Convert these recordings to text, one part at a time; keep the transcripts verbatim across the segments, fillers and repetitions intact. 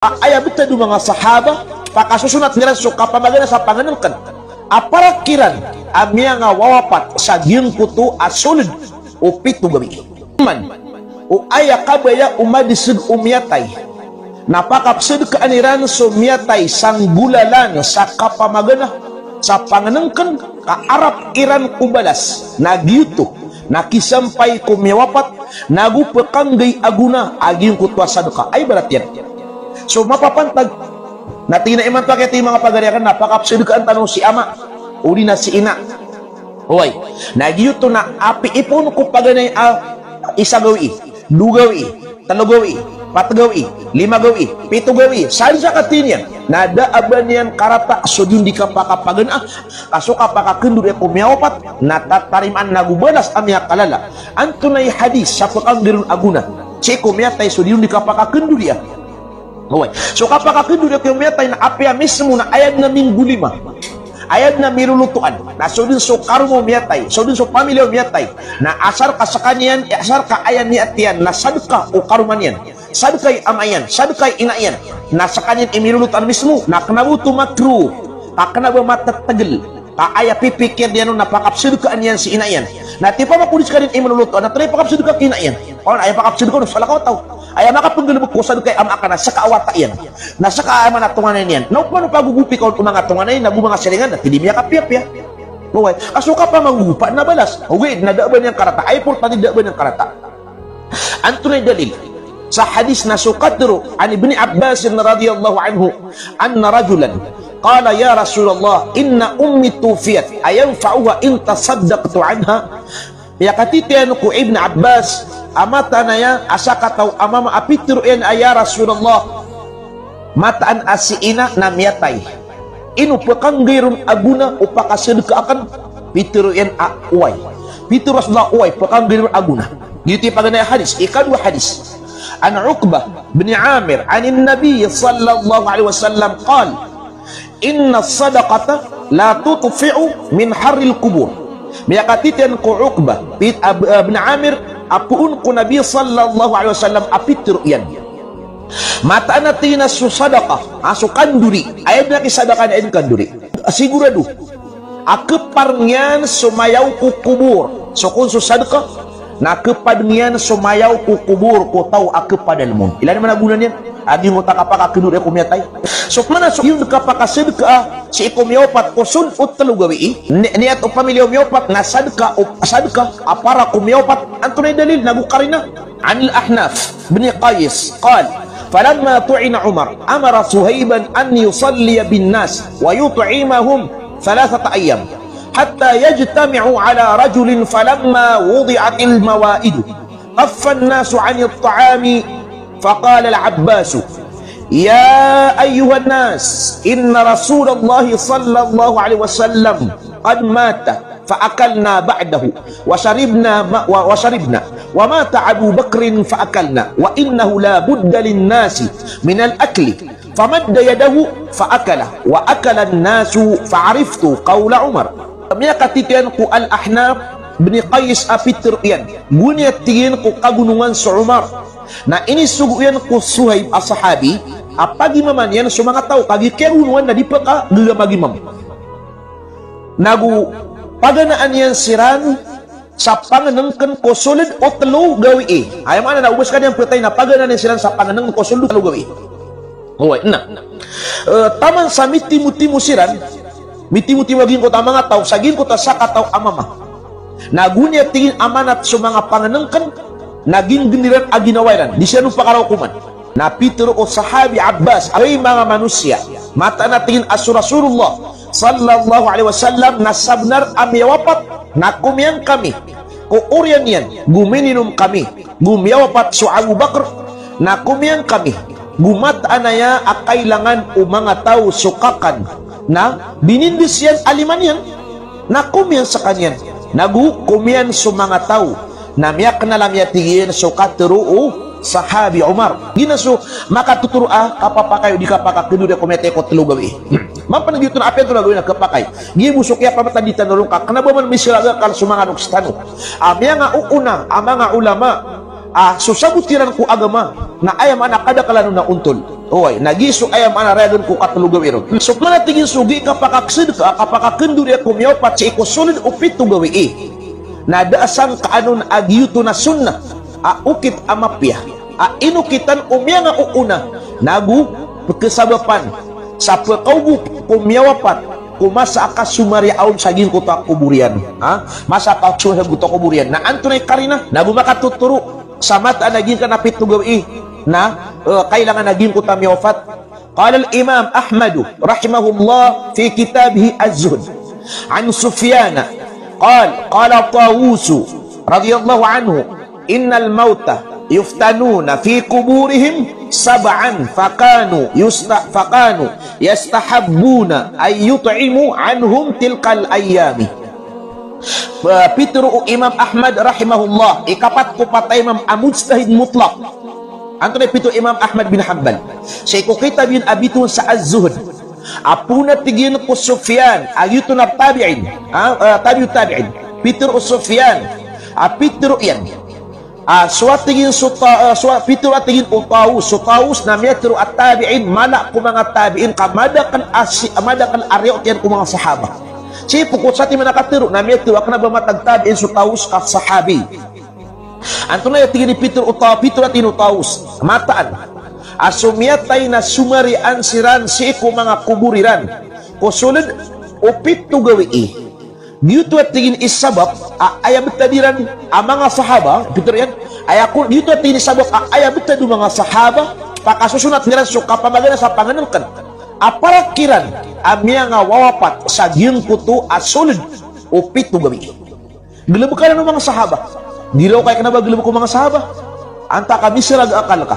Aya btad o manga sahaba, pakasosonat iran so kapamagana sa pangnngkn a para kiran a miyangawawapat sa giyangkoto a sold o pito gawii. Man, o aya kabaya o madisg o miyatay na pakapsdkaan iran so miyatay sa nggolalan sa kapamagana sa pangnngkn ka arap iran ko balas, na giyoto na kisampay ko miyawapat, nago pkhanggay a gona a giyangkoto a sadka. Aya ibarat iyan. So mapapantag na tig iyan a imanto a kiyatay manga pagari akn na pakapsdkaan tano si ama odi na si ina. Oway. Na giyoto na apiya ipoon ko paganay a isa gawii, dowa gawii, tlo gawii, pat gawii, lima gawii, pito gawii, sadn sa katii niyan. Na da a ba niyan karata so dii on di kapakapagana, ka so kapakakndoriya ko miyawapat na tatarimaan nago balas a miyakalala. Antonaa i hadis sa pkhanggay ron a gona sii ko miyatay so dii on di kapakakndoriya? Oway. So kapakakndoriya ko miyatay na apiya mismo na aya dn a minggolima, aya dn a milolotoan, na so dn so karoma o miyatay, so dn so pamilya o miyatay, na asar ka skaniyan, asar ka aya niyat iyan na sadka o karoma niyan, sadka i ama iyan, sadka i ina iyan, na skaniyan i milolotoan mismo, na kna ba oto makruh, ka kna ba matttgl, ka aya pipikir iyan on na pakapsdkaan iyan si ina iyan. Na tipa mako di skaniyan i milolotoan, na try pakapsdka ki ina iyan. Oway, aya pakapsdka on, salakaw taw. Aya makapnggalbk ko sadka i ama ka na ska a wata iyan, na ska a ama na tonganay niyan. Na opama o pagogopi ka on o manga tonganay nago manga siringan, na tig iyan di miyakapiyapiya. Oway, ka so kapamanggogopa na balas. Oway, na da a ba niyan karata. Aya importante da a ba niyan karata. Antonaa i dalil? Sa hadis na so katharo, an Ibni Abbas radhiyallahu anhu, anna rajulan qala, "Ya Rasulullah, inna ummi tuwfiyat, ayanfa'uha in tasaddaqtu anha?" Miyakatitayan ko Ibn Abbas a mataan aya a sakataw a mama a pitharo iyan a, "Ya Rasulullah, mataan a si ina na miyatay. Ino pkhanggay ron a gona o pakasadka akn?" Pitharo iyan a oway. Pitharo o Rasulullah a oway, pkhanggay ron a gona. Giyoto i paganay a hadis, ikadowa a hadis. An Uqbah bin Amir, anin Nabi sallallahu alaihi wasallam qal, "Inna sadaqata la tutfi'u min harril qubur." Miyakatitayan ko Uqbah bin Ab-, bin Amir a poon ko Nabi sallallahu alaihi wasallam a pitharo iyan. Mataan a tig iyan a so sadaka, a so kandori. Aya dn a kisadaka na aya dn kandori. Sigurado a kpar niyan so mayaw ko kobor. So kon so sadka na kpad niyan so mayaw ko kobor ko taw a kpadalm on. Ilay man a gona niyan a giyangkoto a kapakakndori ko miyatay. So pman a so giyoto a kapakasadka sii ko miyawapat ko sold o tlo gawii, ni-, niyat o pamilya o miyawapat na sadka, o sadka a para ko miyawapat. Antonaa i dalil nago karina? Anil Ahnaf bin Qais qal, falamma tu'ina Umar, amara Suhaiban an yusalliya bin nas wa yut'imahum thalathata ayyam, hatta yajtami'u ala rajulin, falamma wudi'atil mawa'idu, kaffan nasu anit ta'ami, faqala al-Abbasu, ya ayyuhan nas, inna Rasulallahi sallallahu alaihi wasallam qad mata, fa akalna ba'dahu, wa sharibna ma-, wa, wa sharibna, wa mata Abu Bakrin fa akalna, wa innahu la budda lin nasi minal akli, famadda yadahu fa akala, wa akala an-nasu, fa ariftu qawla Umar. Miyakatitayan ko Al-Ahnaf bin Qais a pitharo iyan, go niyan tig iyan ko kagonongan so Umar, na inisogo iyan ko Suhaib a sahabi a pagimaman iyan so manga taw, kagiya kiyagonongan na di pkagagama gimam. Nago paganaan iyan siran sa pangnngkn ko sold o tlo gawii. Aya maana na o ba skaniyan phatay na paganaan iyan siran sa pangnngkn ko sold o tlo gawii. Oway, na. Eh, taman sa mitimotimo siran, mitimotimo a giyangkoto a manga taw sa giyangkoto a sakataw a mama. Na go niyan tig iyan amanat so manga pangnngkn, na ginggn iran a ginawa iran, di siran on pakaraokoman. Na pitharo o sahabi Abbas a, hay manga manosiya, mataan a tig iyan a so Rasulullah sallallahu alaihi wasallam na sabnar a miyawapat na komiyan kami ko oriyan iyan, go mininom kami, go miyawapat so Abu Bakr, na komiyan kami, go mataan aya a kailangan o manga taw so kakan, na binindis iyan a lima niyan, na komiyan skaniyan, nago komiyan so manga taw, na miyaknal a miyatig iyan so katharo o sahabi Umar. Giyanan so makatotoro a kapapakay o di kapakakndori ko miyatay ko tlo gawii. Mapn giyoto na apiya tlo gawii na khapakay. Giya bo so kiyapamatan di tano ron ka kna ba man misalaga kal so manga loks tano a miyangaoona a manga ulama a so sabot iran ko agama na aya maana kadaklan on na ontol. Oway, na giya so aya maana rayagan ko katlo gawii ron. So pman a tig iyan so gii kapakakasdka, kapakakandoriya ko miyawapat sii ko sold o pito gawii. Na da a sangkaan on a giyoto na sunnah a okit a mapiya a inokitan o miyangaoona, nago pkhasabapan sa pkhaogo ko miyawapat ko masa a kasomariya on sa giyangkoto a kobor iyan. Ha? Masa a kasomariya sa giyangkoto a kobor iyan. Na antonaa i karina? Nago makatotoro sa mataan a giyangkanan a pito gawii na, eh, kailangan a giyangkoto a miyawapat. Qala al-Imam Ahmad rahimahullah fi kitabihi Az-Zuhd, an Sufyan, qal, qala Tawus radiyallahu anhu, innal mawta yuftanuna fi quburihim sab'an, fakanu yusta-, fakanu yastahabbuna an yut'imu anhum tilkal ayyami. Eh, pitharo o Imam Ahmad rahimahullah, ikapat ko pat a imam a mujtahid mutlaq. Antonaa i pitharo o Imam Ahmad bin Hanbal sii ko kitab iyan a bitowan sa Az-Zuhd, a poon a tig iyan ko Sufyan, a giyoto na tabi'in, ah, ah, tabi'ut tabi'in. Pitharo o Sufyan a pitharo iyan. Ah, so a tig iyan so Ta-, ah, so a pitharo a tig iyan o Tawus. So Tawus na miyatharo a tabi'in, mala ko manga tabi'in ka madakl a si-, madakl a riwayat iyan ko manga sahaba. Sii pkot sa tig iyan a katharo na miyatharo a kna ba matag tabi'in so Tawus ka sahabi. Antonaa i tig iyan i pitharo o Ta-, pitharo a tig iyan o Tawus, mataan a so miyatay na somariyaan siran sii ko manga kobor iran ko sold o pito gawii. Giyoto a tig iyan i sabap a aya btad iran a manga sahaba, pitharo iyan, aya ko, giyoto a tig iyan i sabap a aya btad o manga sahaba, pakasosonat iran so kapamagana sa pangnngkn a para kiran a miyangawawapat sa giyangkoto a sold o pito gawii. Galbk anan o manga sahaba. Di raw kay kna ba galbk o manga sahaba. Antaa ka misrag a akal ka.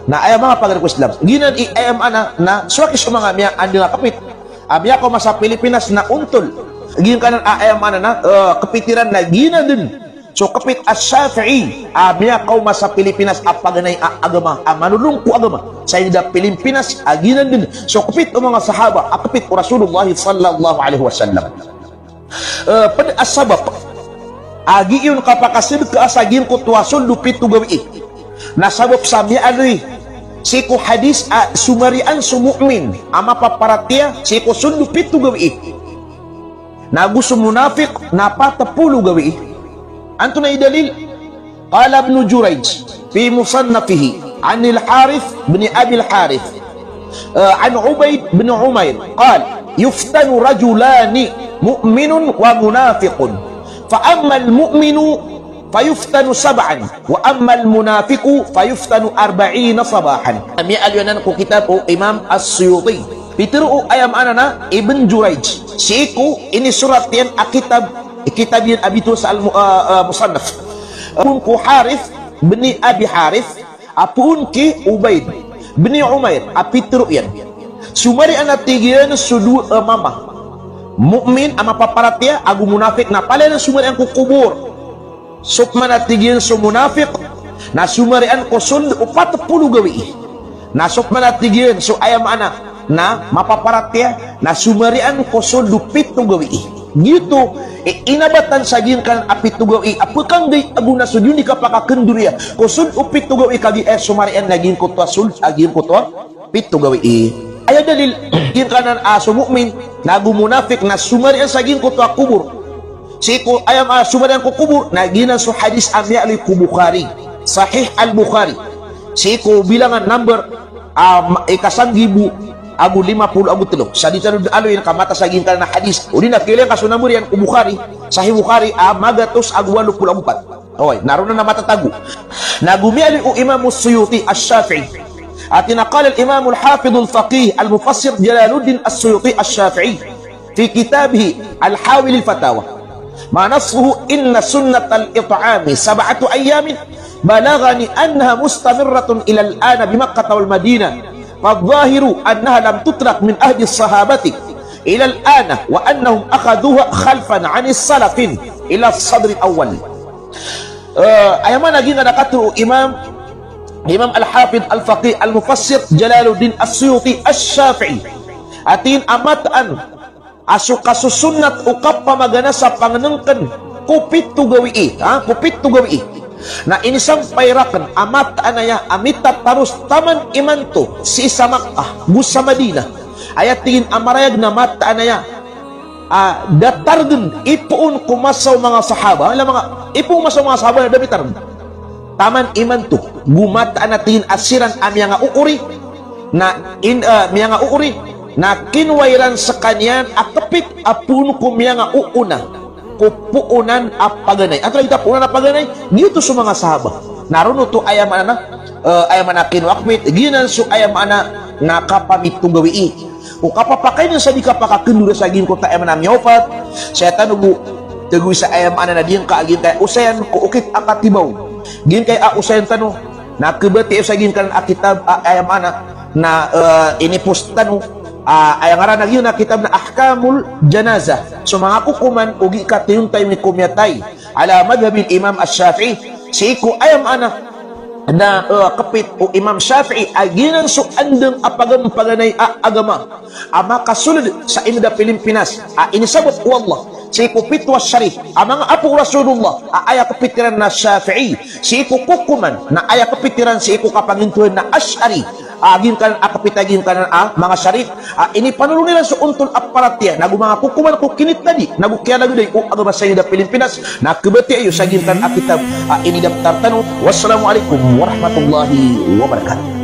Na aya manga pagari ko Islam. Giyanan i aya maana na so aki so manga miyaandang a kapit a miyakaoma sa Pilipinas na ontol. Giyangkanan a aya maana na, eh, kapit iran na giyanan dn so kapit a Shafi'i a miyakaoma sa Pilipinas a paganay a agama, a manolong ko agama sa ingd a Pilipinas, a giyanan dn so kapit o manga sahaba a kapit o Rasulullah sallallahu alaihi wasallam. Eh, pd a sabap a giya on kapakasadka sa giyangkoto a sold o pito gawii na sabap sa miyaaloy sii ko hadis a somariyaan so mu'min a mapaparatiyaya sii ko sold o pito gawii, nago so munafiq na pat polo gawii. Antonaa i dalil? Qala Ibn Jurayj fi musannafihi, anil Harith bin Abil Harith, eh, an Ubayd bin Umayr, qal, yuftanu rajulani mu'minun wa munafiqun. Fa ammal mu'minu fayuftanu sab'an, wa ammal munafiqu fayuftanu arba'ina sabahan. Miyaaloy anan ko kitab o Imam As-Suyuti. Pitharo o aya maana na Ibn Jurayj sii ko inisorat iyan a kitab, kitab iyan a bitowan sa al-mu-, ah, ah, Musannaf. Apoon ko Harith bin Abi Harith, apoon ki Ubayd bin Umayr, a pitharo iyan, somariyaan a tig iyan so dowa a mama, mu'min a mapaparatiyaya ago munafiq, na palaya somariyaan ko kobor. So pman a tig iyan so munafiq na somariyaan ko sold o pat polo gawii. Na so pman a tig iyan so aya maana na mapaparatiyaya na somariyaan ko sold o pito gawii. Giyoto i inabatan sa giyangkanan a pito gawii a pkhanggay ago na so di on di kapakakndoriya ko sold o pito gawii kagiya somariyaan na giyangkoto a sold a giyangkoto a pito gawii. Aya dalil, giyangkanan a so mu'min nago munafiq na somariyaan sa giyangkoto a kobor. Sii ko aya maana a somariyaan ko kobor na giyanan so hadis a miyaaloy ko Bukhari, Sahih Al-Bukhari, sii ko bilangan number, ah, ma-, ika sanggibo ago lima polo ago tlo. Sa di tano dn aloyin ka mataan sa giyangkanan a hadis. O di na kiyailay ngka so number iyan ko Bukhari, Sahih Bukhari, ah, magatos ago walo polo ago pat. Oway, na roo na matatago. Na go miyaaloy o Imam As-Suyuti Ash-Shafi'i. Ati na qala al-Imam al-Hafidh al-Faqih al-Mufassir Jalaluddin As-Suyuti Ash-Shafi'i fi kitabih Al-Hawi lil Fatawa. Ma nassuhu inna sunnatal it'ami sab'atu ayyamin balaghani annaha mustamirratun ilal ana bi Makkah wal Madinah. Fadh-dhahiru annaha lam tutrak min ahdi as-sahabati ilal ana wa annahum akhadhuha khalfan anis salafin ila sadril awwal. Eh, aya maana giyangkanan a katharo o Imam, Imam Al-Hafidh Al-Faqih Al-Mufassir Jalaluddin As-Suyuti Ash-Shafi'i. Ati na mataan a so kasosonat o kapamagana sa pangnngkn ko pito gawii, ha, ko pito gawii. Na inisampay rakn a mataan aya a mitataros taman imanto sii sa Makkah go sa Madinah. Aya tig iyan a marayag na mataan aya a da targn ipoon ko masa o manga sahaba, ala manga, ipoon ko masa o manga sahaba na da mitarg. Taman imanto, go mataan a tig iyan a siran a miyangaoori, na in, ah, miyangaoori, na kinowa iran skaniyan a kpit a poon ko miyangaoona ko poonan a paganay. Antonaa i poonan a paganay? Giyoto so manga sahaba. Na roo oto aya maana na, eh, aya maana kinowa a kpit, giyanan so aya maana na kapamitogawii. O kapapakaina sa di kapakakndora sa giyangkoto aya maana a miyawapat. Saya tano bo, tagoy sa aya maana na giyangkai a giyangkai a osayan ko okit a katibaw. Giyangkai a osayan tano, na khabatiya iyo sa giyangkanan a kitab a aya maana na, eh, inipost tano, ah, aya ngaran a giyanan a kitab na Ahkamul Janazah. So manga kokoman o gii katayon-tayon ko miyatay. Ala madhhabil Imam Ash-Shafi'i. Sii ko aya maana na, eh, kpit o Imam Shafi'i a giyanan so andang a paganpaganay a agama a makasold sa ingd a Pilimpinas a inisabap o Allah sii ko pito a sharif a manga apo o Rasulullah a aya kpit iran na Shafi'i, sii ko kokoman na aya kpit iran sii ko kapangintohan na Ash'ari, a giyangkanan a kpit a giyangkanan a manga sharif a inipanolon iran so ontol a paratiyaya, nago manga kokoman ko kinitadi, nago kiyalagday o agama sa ingd a Pilimpinas, na khabatiya iyo sa giyangkanan a kitab a inidaptar tano. Wassalamu alaikum warahmatullahi wabarakatuh.